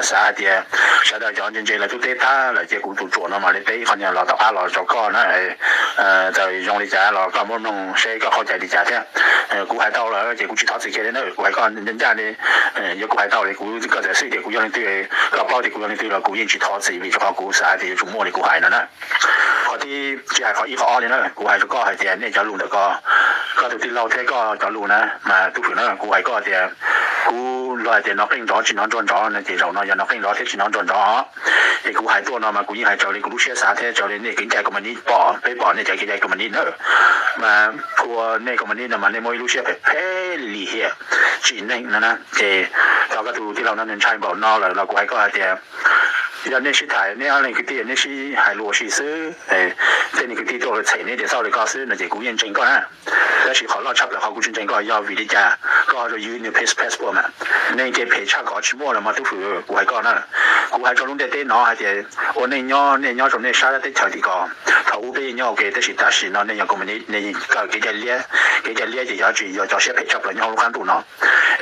xav hais tias sawv daws cov ntse ntse lawv twb teb tag lawm ces kuv tus ruam no mam li teb ib qho nyuag los tom qab los rau koj na. Txawm zoo li cas los koj muab mloog seb koj qhov cai li cas thiab. Kuv hais tau lawm ces kuv tsis thov txim kiag li na, kuv hais koj ncaj ncaj li. Yog kuv hais tau li kuv koj txawm xwb tias kuv yog leej twg, koj paub tias kuv yog leej twg los kuv yeej tsis thov txim vim rau qhov kuv xav tias yuav tsum muaj li kuv hais no na. Qhov tib tsis hais qhov ib qhov ob li na, kuv hais rau koj hais tias nej cov lus ntawm ko, koj tus tij laug thiab koj cov lus na mas tub hwm na, kuv hais koj tias kuv luag hais tias nov qeej nrov tsis nov nruas nrov no ces zaum no yog nov qeej nrov thiab tsis nov nruas nrov. Ces kuv hais tuaj no mas kuv yeej hais raws li kuv lub siab xav thiab raws li nej kev cai company pom, peb pom nej cov kev cai company na. Mas ua nej company no mas nej muaj ib lub siab phem phem lim hiam tsim neej no na. Ces tau koj tus tij laug no nws ntshai npaum no lawm los kuv hais koj hais tias yog nej sib tham, nej ob leeg kwv tij nej sib hais lus ua si xwb, tej niag kwv tij tuaj txhem nej tias xauj li koj xwb no ces kuv yeej ntseeg koj na. Tab sis qhov loj tshaj plaws qhov kuv tsis ntseeg koj yog vim li cas koj rau yus nws passport mas, neeg ces phem tshaj kov tsis muaj los mas tub hwm, kuv hais koj na. Kuv hais rau lub ntiaj teb no hais tias ua neej nyob nej nyob rau nej sab teb chaws tim ko, thaum ub peb yeej nyob ua ke tab sis tam sim no nej yog company, nej kawm kev cai liab, kev cai liab ces yog tsis yog cov siab phem tshaj plaws nyob hauv lub qab ntuj no.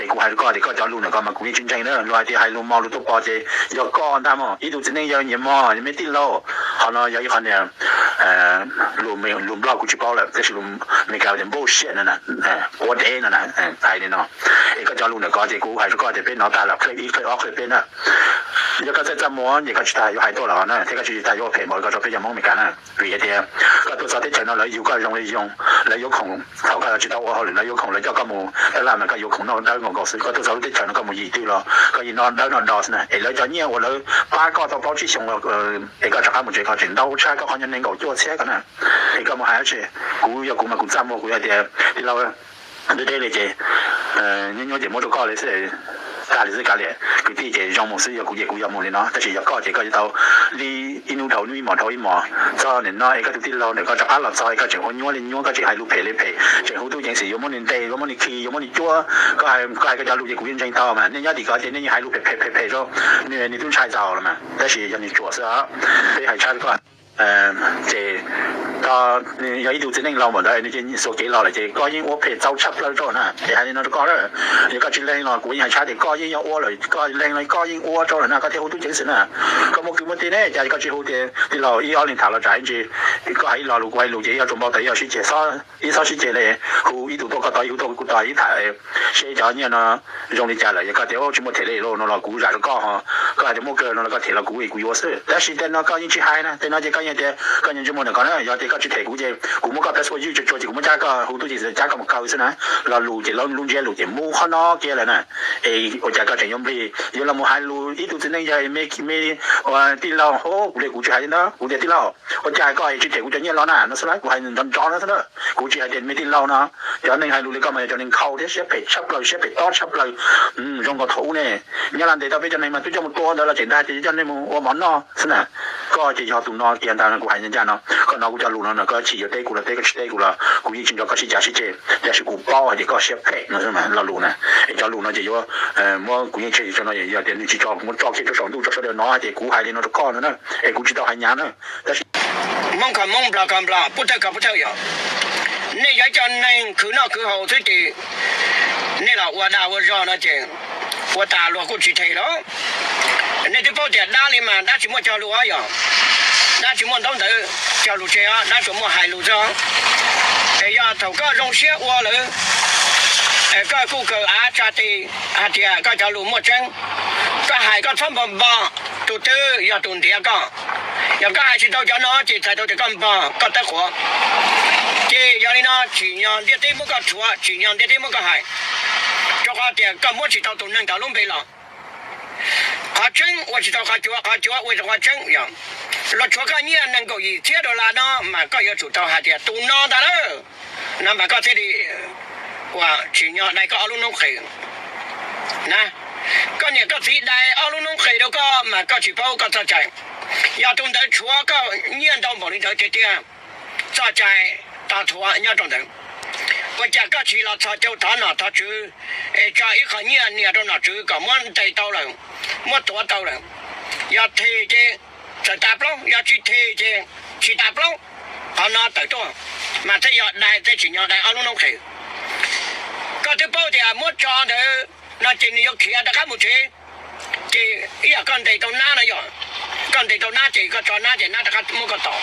Es kuv hais rau koj tias koj cov lus ntawm ko mas kuv yeej tsis ntseeg na, luag hais tias hais lus mos lus tuaj pov ces yog koj ntag mog, ib tug txiv neej yawg nyiam mog, yog me tij laug. Qhov no yog ib qhov niag lus Nplog kuv tsis paub lawm tab sis lus Meskas tias bullshit no na, quav dev no na, hais li no. Es koj cov lus ntawm ko ces kuv hais rau koj tias peb nov tag lawm clip ib clip ob clip peb na. Yog koj txawj txaj muag ces koj tsis tas yuav hais tuaj los na, thiab koj tsis tas yuav ua phem npaum li ko rau peb cov Hmoob Meskas na. Vim hais tias koj tuaj txog teb chaws no lawv yug koj zoo li zoo, lawv yuav khoom thaum koj tsis tau ua hauj lwm lawv yuav khoom lawv coj koj mus tab laj mas koj yuav khoom noj dawb nkaus nkaus xwb. Koj tuaj txog lub teb chaws no koj mus yim twg los koj yeej noj dawb noj do xwb na. Es lawv cov nyiaj uas lawv pab koj tau plaub tsib xyoos los es koj rov qab mus tsev ko tseem ntau tshaj koj qhov nyuag nees nkaum cuaj txhiab ko na. Es koj mus hais dab tsi? Kuv yog kuv mas kuv txaj muag kuv hais tias tij laug, deb deb li ces nyuaj nyuaj ces muab rau koj li xwb, tag li xwb kav liam. Kwv tij ces zoo mus xwb, yog kuv ces kuv yog mus li no tab sis yog koj ces koj yuav tau li ib hnub dhau ib hnub, ib hmos dhau ib hmos. Txog nim no es koj tus tij laug ntawm koj rov qab los txog es koj tseem ua nyuaj li nyuaj, koj tseem hais lus phem li phem, tseem hu tub ceev xwm yuav muab nws ntes, yuav muab nws khi, yuav muab nws cuab. Koj hais, koj hais koj cov lus ces kuv yeej ntseeg tau mas. Nej nyob tim ko ces nej yeej hais lus phem phem phem phem rau nws, nws twb ntshai txaus los mas tab sis yog nws ruam xwb os. Peb hais tshaj rau koj ces yog ib tug txiv neej laus npaum ntawd nws ces xuas kev los lawm ces koj yeej ua phem txaus tshaj plaws rau na. Es hais li no rau koj, yog koj tsis lees los kuv yeej hais tshaj tias koj yeej yog ua lawm, koj lees los koj yeej ua rau lawm na, koj thiaj hu tub ceev xwm na. Koj muaj kwv muaj tij ne, cas koj tsis hu tias tij laug ib ob leeg tham los tsam ib ntsis koj hais ib lo lus kuv hais lus ces ib ob tsuas npau taws ib ob sib ceg, ib txhob sib ceg li, hu ib tug tuaj koj tos, ib hu tuaj kuv tos, ib tham seb cov nyiaj no zoo li cas lawm. Yog koj tias tsis muaj them li no los kuv zam rau koj ho, koj hais tias muaj kawg no los koj them los kuv kuv yuav xwb. Tab sis tej no koj yeej tsis hais na, tej no ces koj yeej tias koj nyias ntsej muag ntawm ko na, yog tias koj tsis them kuv ces kuv muab koj password ywj tsuag tsuag ces kuv muab cab koj, hu tub ceev xwm cab koj mus kaw xwb na. Lo lus ces lub ntsiab lus ces mus qhov no kiag lawm na. Es ua cas koj tseem yuav nplig yuav los mus hais lus ib tug txiv neej yog me tij laug ho, kuv li kuv tsis hais li ntawd, kuv tias tij laug, ua cas koj tsis them kuv cov nyiaj los na no xwb na, kuv hais nrov nrov no xwb na. Kuv tsis hais tias me tij laug no, cov neeg hais lus li koj mas yog cov neeg nkhaus thiab siab phem tshaj plaws, siab phem tob tshaj plaws. Zoo nkaus thaum ub ne, Nyab Laj ntes tau peb cov neeg mas twb coj mus tua ntawd los tseem ntag ces coj nej mus ua mov noj xwb na. Koj ces yog tus no kiag ntag no, kuv hais ncaj ncaj no, koj hnov kuv cov lus no no koj chim yuav teb kuv los teb, koj tsis teb kuv los kuv yeej tsis nrog koj sib cav sib ceg, tab sis kuv paub hais tias koj siab phem no xwb mas lo lus na. Es cov lus no ces yuav muab kuv yeej tseg tso no, yog tias nws tsis tso kuv muab tso kiag rau saum ntuj tso sawv daws hnov hais tias kuv hais li no rau koj no na. Es kuv tsis tau hais hnyav na, tab sis Hmoob ko Hmoob, Nplog ko Nplog, pub thawj ko pub thawj yom. Nej yog ib co neeg khwv noj khwv haus xwb ces nej los ua dag ua zog no ces ua tas luag kuj tsis them los. Nej twb paub tias dab li mas dab tsis muaj cog lus os yom. Dab tsis muaj ntaub ntawv cog lus tseg os, dab tsuas muaj hais lus xwb. Es yog thaum koj zoo siab ua lawm, koj kuj kaw av tsa tes hais tias koj cov lus muaj tseeb. Koj hais koj txhob npog npog, tus twg yog tus ntiav koj. Yog koj hais tsis tau cov no ces txhais tau tias koj npog koj tawb quav. Ces yog li no tsim nyog ntiaj teb muab koj rhuav, tsim nyog ntiaj teb muab koj hais, rau qhov tias koj muab tsis tau tus neeg ntawd lub npe los. Qhov tseeb ua tsis tau qhov cuav, qhov cuav ua tsis tau qhov tseeb yom. Los tshuav koj nyiaj nees nkaum yim txhiab dollar no mas koj yuav tsum tau hais tias tus no ntag lawm, no mas koj thiaj li ua tsim nyog dai koj ob lub noob qes na. Koj niam koj txiv dai ob lub noob qes rau koj mas koj tsis paub koj txoj cai. Yog tus ntawd tshuav koj nyiaj ntau npaum li ntawd tiag tiag, txoj cai tau thuav nyob rau ntawd. Ua cas koj tsis los txhos caug thov nom thov tswv es tso ib qho nyiaj nias rau nom tswv kom muab ntes tau lawm, muab tuav tau lawm? Yog them ces txawm tas plaub, yog tsis them ces tsis tas plaub. Qhov no tawm tuaj mas thiaj yog dai, thiaj tsim nyog dai ob lub noob qes. Koj twb paub tias muab tso ntawd no ces nws yuav khiav rov qab mus tsev, ces ib Koj ntes tau nab no yog, koj ntes tau nab ces koj tso nab ces nab rov qab muab koj tom.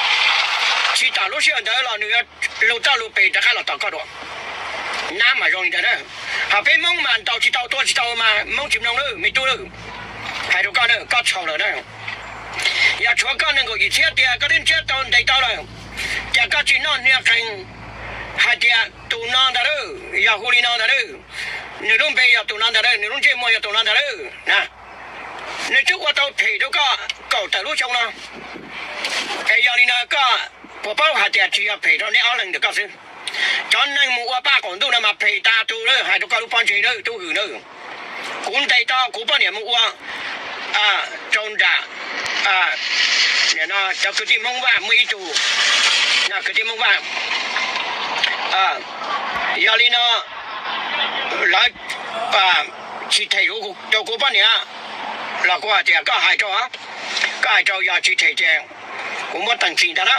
Tsis tom lub sij hawm ntawd los nws yuav lug txoj lug pes rov qab los tom koj dua. Nab mas zoo li ntawd na. Hos peb Hmoob mas ntaus tsis tau tua tsis tau mas Hmoob tsis mloog lawm me tub lawm. Hais rau koj na, koj txhaum lawm na. Yog tshuav koj nees nkaum yim txhiab tias koj twb ntsiab tau ntes tau lawm, cas koj tsis noj hnia qees hais tias tus no ntag lawm, yog hu li no ntag lawm, nws lub npe yog tus no ntag lawm, nws lub ntsej muag yog tus no ntag lawm na. Nws twb ua tau phem rau koj kaum tawm lub xyoo no. Es yog li no koj puas paub hais tias tsis yog phem rau neb ob leeg ntawm koj xwb? Cov neeg mus ua paj qaum ntuj no mas phem tas tus lawm, hais rau koj lub pob ntseg lawm tub hwm na. Kuv ntes tau kuv poj niam mus ua rau nram, nim no cov kwv tij Hmoob Vaj muaj ib tug, kwv tij Hmoob Vaj, yog li no lawv tsis them rau kuv poj niam los kuv hais tias koj hais rau, koj hais rau yog tsis them ces kuv muab teem txim ntag na.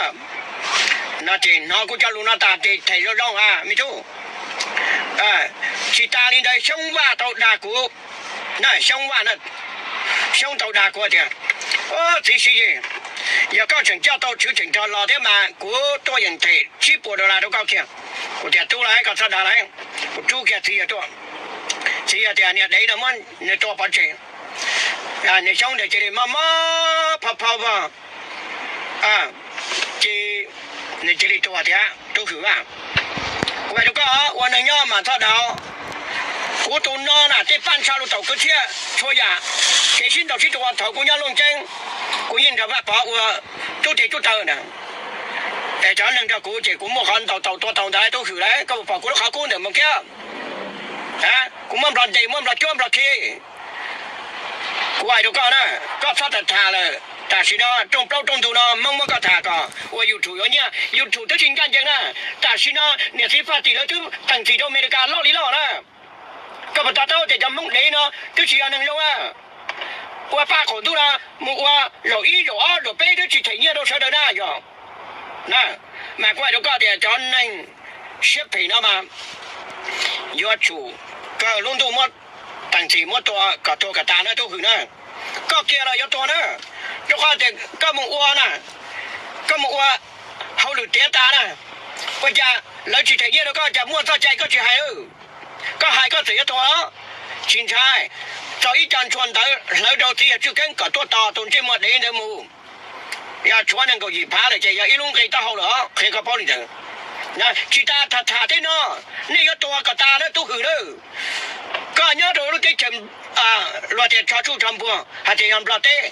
No ces hnov kuv cov lus no tas ces them zoo zoo a me tub. Tsis tas li ntawd Xyoob Vaj tau dag kuv, na Xyoob Vaj na, Xyoob tau dag kuv tias, txiv Siv Yis, yog koj tseem coj tau tshwv tseem rog los thiab mas kuv tuaj yeem them tsib puas dollar rau koj kiag. Kuv tias tub lauj, koj txhob dag lauj. Kuv rub kiag txiv yawg tuaj. Txiv yawg tias niag dev no muab nws tua pov tseg. Niag Xyoob ntawd cia li mob mob phau phau vog, ces nws cia li tuag tiag tub hwm a. Kuv hais rau koj, ua neeg nyob mas txhob dag. Kuv tus no na tej paj ntsha lus taum kwv txhiaj txhua yam, kev sib ntaus sib tua thaum kuv nyob Looj Ceeb, kuv yeej nrog Vaj Pov ua tub teg tub taw na. Es cov neeg nrog kuv ces kuv muaj qhov ntaus taus tua taus ntawd tub hwm lauj, koj puas pom kuv lub qhov kub ntawm mus kiab? Kuv muab nplog ntes, muab nplog cuab nplog khi. Kuv hais rau koj na, koj txhob tham tham lawm. Tam sim no rooj plaub rooj ntug no Hmoob muab koj tham kom ua YouTube yuav nyiaj, YouTube twb tsis ncaj ncees na. Tam sim no niam txiv Faj Tim lawv twb teem txim rau Amelikas loj li loj na. Koj puas to taub tias cov Hmoob dev no twb tsis yog neeg zoo a? Ua paj qaum ntuj no mus ua zaum ib zaum ob zaum peb twb tsis them nyiaj rau sawv daws na yog. Mas kuv hais rau koj tias cov neeg siab phem no mas yuav tsum kawg lub ntuj muab teem txim muab tua kom tuag kom tas na tub hwm na. Koj kiag los yuav tuag na, rau qhov tias koj mus ua na, koj mus ua hauj lwm tiav tas na, ua cas lawv tsis them nyiaj rau koj, cas muaj txoj cai koj tsis hais? Koj hais koj txawm yuav tuag, tsis ntshai. Txog ib co ntshua ntawv hlawv rau txiv yawg Tswj Keeb kom tuaj tos tus ntsej muag dev ntawd mus. Yog tshuav nees nkaum yim phav lawm ces yog ib lub nqe taub hau lawm os, qhia koj paub li ntawd. Tsis tas tham tham tej no, nej yuav tuag kom tas na tub hwm na. Koj nyob rau lub teb chaws luag tias tsho tsuj tsho npuag hais tias yog Nplog teb,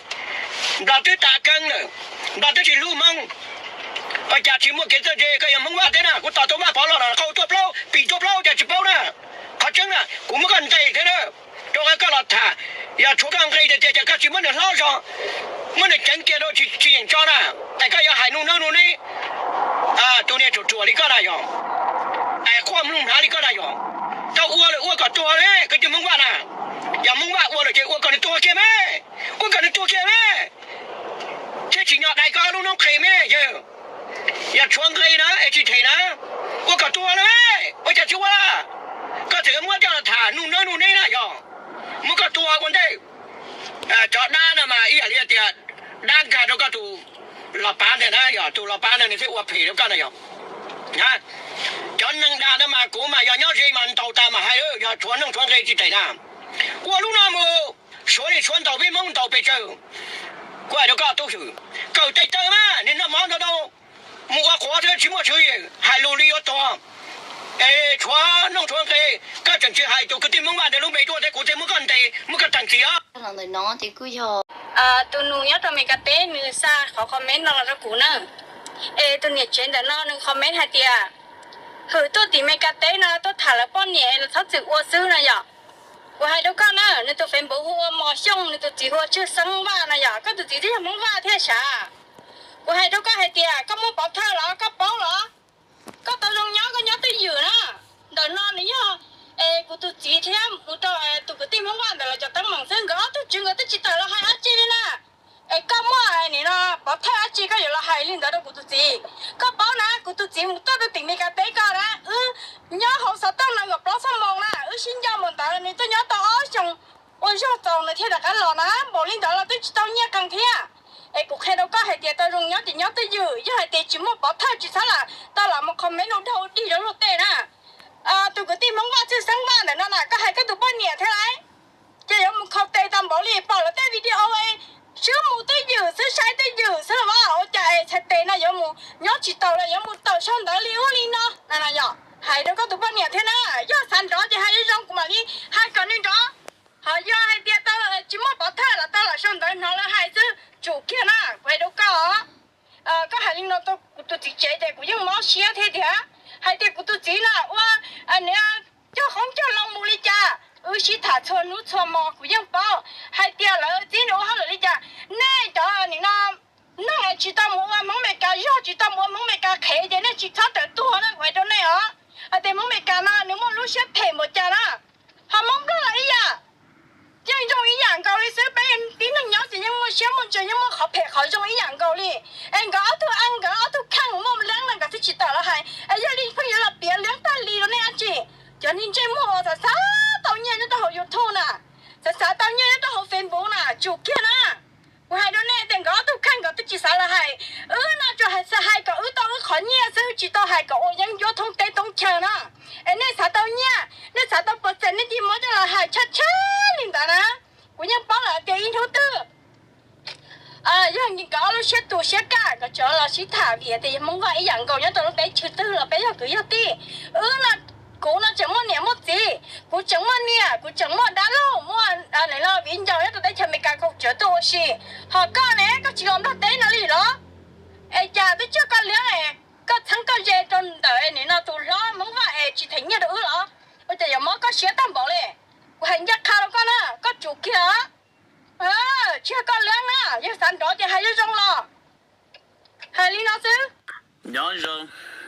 Nplog twb tas keeb lawm, Nplog twb tsis hlub Hmoob. Ua cas tsis muaj kev txawj ntse? Koj yog Hmoob Vaj teb na, kuv tos tau Vaj Pov los los qau tuaj plaub pim tuaj plaub cas tsis paub na. Qhov tseeb na kuv muab koj ntes thiab na, rau qhov koj los tham, yog tshuav koj nqe tiag tiag ces koj tsis muab nws hlob zog, muab nws ceev kiag rau tsis yeem tso na. Es koj yuav hais nuj neeb nuj neeb, tus niag ruam ruam li koj na yog, es quaj mloog hnav li koj na yog, tau ua lawm ua kom tuag ne, koj tus Hmoob Vaj na. Yog Hmoob Vaj ua lawm ces ua kom nws tuag kiag me, ua kom nws tuag kiag me, thiab tsim nyog dai koj lub noob qes me yawg. Yog tshuav nqe na es tsis them na, ua kom tuag na, ua cas tsis ua? Koj txawm muab coj los tham nuj neeb nuj neeb na yog, muab koj tua ua ntej. Cov dab no mas ib yam li tias dab nkag rau koj tus los pav ntag na yog, tus los pav ntag nws thiaj ua phem rau koj na yog. Cov neeg dag no mas kuv mas yog nyob ze mas ntaus tas mas hais, yog tshuav noog tshuav nqe tsis them na. Ua lub no mus, suav li suav ntaus peb Hmoob ntaus pes tsawg. Kuv hais rau koj tub hwm, kawm tes taw mas niag noj mov ntau ntau, mus ua quav thiab tsis muaj tswv yim hais lus li yuav tuag. Es tshuav noog tshuav nqe, koj tseem tsis hais tus kwv tij Hmoob Vaj ntawd lub npe tuaj thiab kuv thiaj muab koj ntes muab koj teem txim os. Ntawm no ces kuj yog tus nus nyob rau Meskas teb nws xa qhov comment no los rau kuv na. Es tus niam tsev ntawm no nws comment hais tias, hwm tuaj tim Meskas teb no tuaj tham lawv poj niam los txhob txwm ua xwb no yom. Kuv hais rau koj na, nws tus Facebook hu ua Mos Xyooj, nws tus txiv hu ua Tswj Xeeb Vaj no yom, koj tus txiv twb yog Hmoob Vaj thiaj sav. Kuv hais rau koj hais tias koj muaj pov thawj los koj paub los? Koj tau zoo nyob koj nyob twj ywm na. Ntawm no nws yog es kuv tus txiv thiab mus rau tus kwv tij Hmoob Vaj ntawd lawv cov teeb meem xwb, nkawd ob tug tswv nkawd twb tsis tawm los hais dab tsi li na. Es koj muaj nim no pov thawj dab tsi koj yuav los hais li ntawd rau kuv tus txiv? Koj paub na, kuv tus txiv mus tuaj rau tim Meskas teb ko na, wb nyob hauv xov tooj no nkaum plaub xuab moos na, wb sib nco mus ntawd nws twb nyob tau ob xyoos ua zog txaus nws thiaj rov qab los na. Npaum li ntawd los twb Es kuv qhia rau koj hais tias tau zoo nyob ces nyob twj ywm, yog hais tias tsis muaj pov thawj tsis txhob lam tau lam mus comment ua dog ua dig rau luag tej na. Tus kwv tij Hmoob Vaj txwj xeeb Vaj ntawm no na, koj hais koj tus poj niam thiab lauj. Ces yuav mus khaus tes tau npaum li pom lawv tej video swb mus twj ywm xwb, saib twj ywm xwb los as. Ua cas es txhais tes no yuav mus nyob tsis taus los yuav mus tawm sau ntawv li ub li no na? Yog hais rau koj tus poj niam thiab na, yog xav nrov ces hais zoo zoo kuv mam li hais kom nws nrov. Ho yog hais tias tau tsis muaj pov thawj los tau lam sau ntawv hnov lawv hais xwb tsum kiag na, kuv hais rau koj. Koj hais li no rau kuv tus txiv tsev ces kuv yeej mob siab thiab tiag. Hais tias kuv tus txiv no ua, nws cog qoob cog loo mus li cas, wb sib tham txhua hnub txhua hmo kuv yeej paub. Hais tias lawv txib nws ua hauj lwm li cas, nej cov nim no neeg tsis tau mus ua Hmoob Meskas zog, tsis tau mus ua Hmoob Meskas qhev ces nej tsis txhob rawm tuag na, kuv hais rau nej os. Hais tias Hmoob Meskas mas nws muaj lub siab phem npaum cas na, ho Hmoob Nplog los ib yam, yeej zoo ib yam nkaus li xwb. Peb tib neeg nyob ces yeej muaj siab muaj ntsws, yeej muaj qhov phem qhov zoo ib yam nkaus li. Es nkawd ob tug a, nkawd ob tug kheej muaj leeb no nkawd twb tsis tawm los hais, es yog li pheej yuav los piav leeb tag li rau nej dab tsi? Cov niag ntsej muag uas xav xav tau nyiaj nyob rau hauv YouTube na, xav xav tau nyiaj nyob rau hauv Facebook na, tsum kiag na. Kuv hais rau nej tias nkawd ob tug kheej nkawd twb tsis xav los hais, wb no tsuas hais kom wb tau wb qhov nyiaj xwb, tsis tau hais kom ua yeeb ncuab thoob teb thoob chaw na. Es nej xav tau nyiaj, nej xav tau pov txeem nej cia li muab coj los hais tshaj tshaj li ntawd na. Kuv yeej paub lawm tias ib hnub twg yog nkawd ob lub siab tu siab kaj, nkawd tseem los sib tham vim tias yog Hmoob Vaj ib yam nkaus nyob rau lub teb chaws twg los peb yog kwv yog tij. Wb no, kuv no tseem muaj niam muaj txiv, kuv tseem muaj niam, kuv tseem muaj dab laug, muaj viv ncaus nyob rau teb chaws Amelikas kaum tsawv tuaj ua si. Ho koj ne, koj tsis los Nplog teb no li los? Es cas twb tsis yog koj liab, koj txheeb koj ze rau ntawm nim no tus hlob Hmoob Vaj es tsis them nyiaj rau wb los? Ua cas yuav mob koj siab tag npaum li? Kuv hais ncaj qha rau koj na, koj tsum kiag. Tsis yog koj liab na, yog xav nrov ces hais zoo zoo los. Hais li no xwb. Nyob zoo,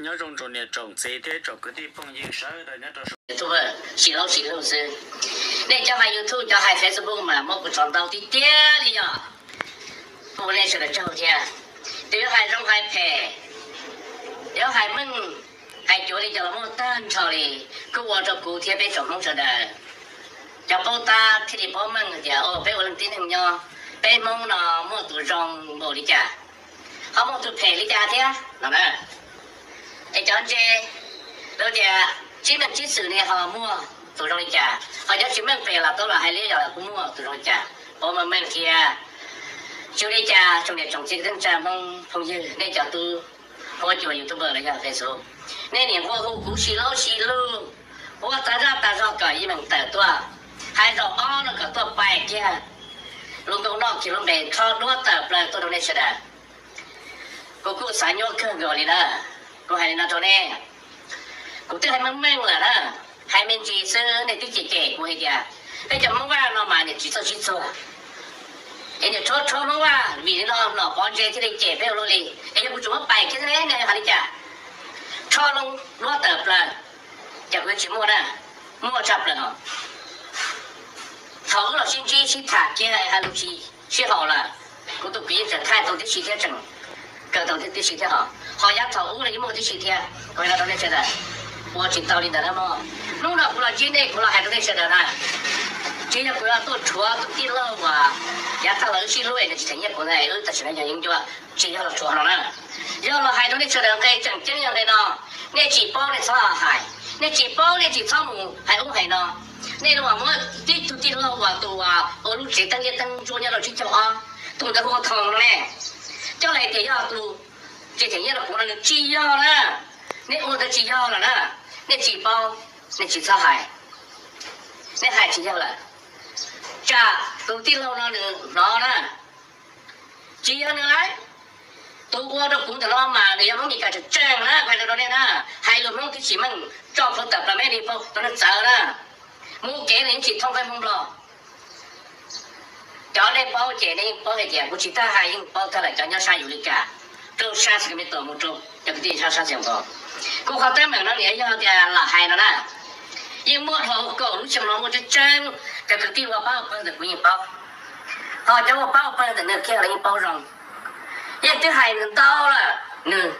nyob zoo tsoom niam tsoom txiv thiab tsoom kwv tij phooj ywg sawv daws nyob rau YouTube, sim laub sim lug xwb. Nej cov hais YouTube, cov hais Facebook mas muab kuv tso ntau tiag tiag li yog. Ua nej sawv daws tsaug thiab. Tus yuav hais zoo hais phem, yuav hais meej hais cuav li cas los muaj tag nrho li, kuj ua rau kuv thiab peb tsoom Hmoob sawv daws cov paub tab thiaj li paub meej tias peb ua leej tib neeg nyob, peb Hmoob no muaj tus zoo npaum li cas, ho muaj tus phem li cas thiab no na. Es cov ntse, lawv tias tsib meej tsib xwm ne ho muaj tus zoo li cas, ho cov tsis meej pem los tau los hais li yog kuj muaj tus zoo li cas, paub meej meej thiab. Tsis ua li cas tsoom niam tsoom txiv kwv tij neej tsa Hmoob phooj ywg, nej cov tub ua cuas YouTuber los yog Facebook, nej niam nquag hu kuv sis laub sis lug, ua tas zaj tas zog kom ib meem tawm tuaj, hais zaum ob no kom tuaj pais kiag lub nkauj noj kiag lub npe, rho duab tawm plaws tuaj rau nej sawv daws. Kuv kuj xav nyuaj kawg nkaus li na. Kuv hais li no rau nej, kuv twb hais meej meej lawm na, hais me ntsis xwb nej twb cem cem kuv hais tias peb cov Hmoob Vaj no mas niam tsis txawj sib txuag, es niam rho rho Hmoob Vaj vim li no Nom Pov Ntse thiaj li cem peb ua luaj li. Es yog kuv tseem muab pais kiag thiab ne, nej hais li cas? Rho loo duab tawm plaws, cas kuv yuav tsis muaj na? Muaj tshaj plaws os. Thaum wb los sib ntsib sib tham kiag hais lus tsis sib haum lawm, kuv tus kwv yeej tseem thaij tau tib si thiab, tseem kawm tau tib si thiab hos. Ho yav thaum ub los yeej muaj tib si thiab. Kuv hais no rau nej sawv daws, ua tsis tau li ntawd na mog. Hnub no kuv los ntsib nej, kuv los hais rau nej sawv daws na, tsis yog kuv los tuaj rhuav tus tij laug uas yav tag los wb sib hlub es nws tsis them nyiaj kuv ntawd, wb tam sim no yog yeeb ncuab, tsis yog los rhuav no na. Yog los hais rau nej sawv daws nqe tseem ceeb yog nqe no, nej tsis paub nej txhob hais, nej tsis paub nej tsis txhob mus hais ub hais no. Nej los muab tib tug tij laug uas tus uas ua lub tsev teeb liab teeb ntsuab nyob rau tsib caug ob, tus ntawd hu ua Thoo no ne, coj los hais tias yog tus tsis them nyiaj rau kuv no, nws tsis yog na. Nej ua ntawd tsis yog lawm na. Nej tsis paub, nej tsis txhob hais, nej hais tsis yog lawm. Tsam tus tij laug no nws hnov na, tsis yog nws lawm. Tus ua rau kuv ntawm no mas nws yog Hmoob Mes Kas tseem tseeb na, kuv hais rau nej na. Hais lus Hmoob tib si meej, tso plhuav tawm plaws, mej li paub tus neeg txawv na. Mus kev nws yeej tsis thooj peb Hmoob Nplog. Cov nej paub ces nej yeej paub hais tias kuv tsis tas hais, yeej paub tag lawm cov nyob sab Yus Li Kas, rau sab Sacramento mus rau cov kwv tij sab sab Seattle. Kuv qhov teeb meem no nws yog tias lam hais no na, yeej muaj dhau kaum lub xyoo no muaj tseeb tseeb, cov kwv tij uas paub pawg ntawm kuv yeej paub, ho cov uas paub pawg ntawm nws kiag los yeej paub zoo. Yeej twb hais nws ntau lawm, nws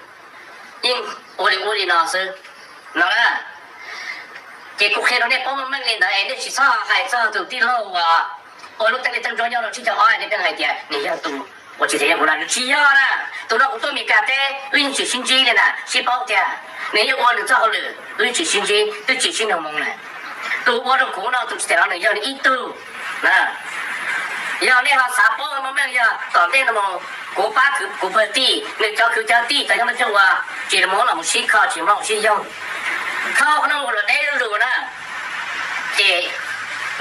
yeej ua li ua li no xwb no na. Ces kuv qhia rau nej paub meej meej li ntawd es nej tsis txhob hais txog tus tij laug uas ua lub teeb liab teeb ntsuab nyob rau tsib caug ob, nej pheej hais tias nws yog tus Ua tsis tias yog kuv na, nws tsis yog na. Tus no kuv tuaj Meskas teb wb yeej tsis sib ntsib li na, sib paub tiag. Nws yeej ua nws txoj hauj lwm, wb yeej tsis sib ntsib, twb tsis sib nug moo na. Tus ua rau kuv no tus tsis tias no nws yog nws ib tug na. Yog nej ho xav paub meej meej yog tom ntej no mus kuv pab khwv kuv pawg tij, nws cov khwv cov tij cov nyob nruab cooj ua tsis mus los mus sib kho tsis mloog sib yoog. Thaum no mus los deb zuj zus na, ces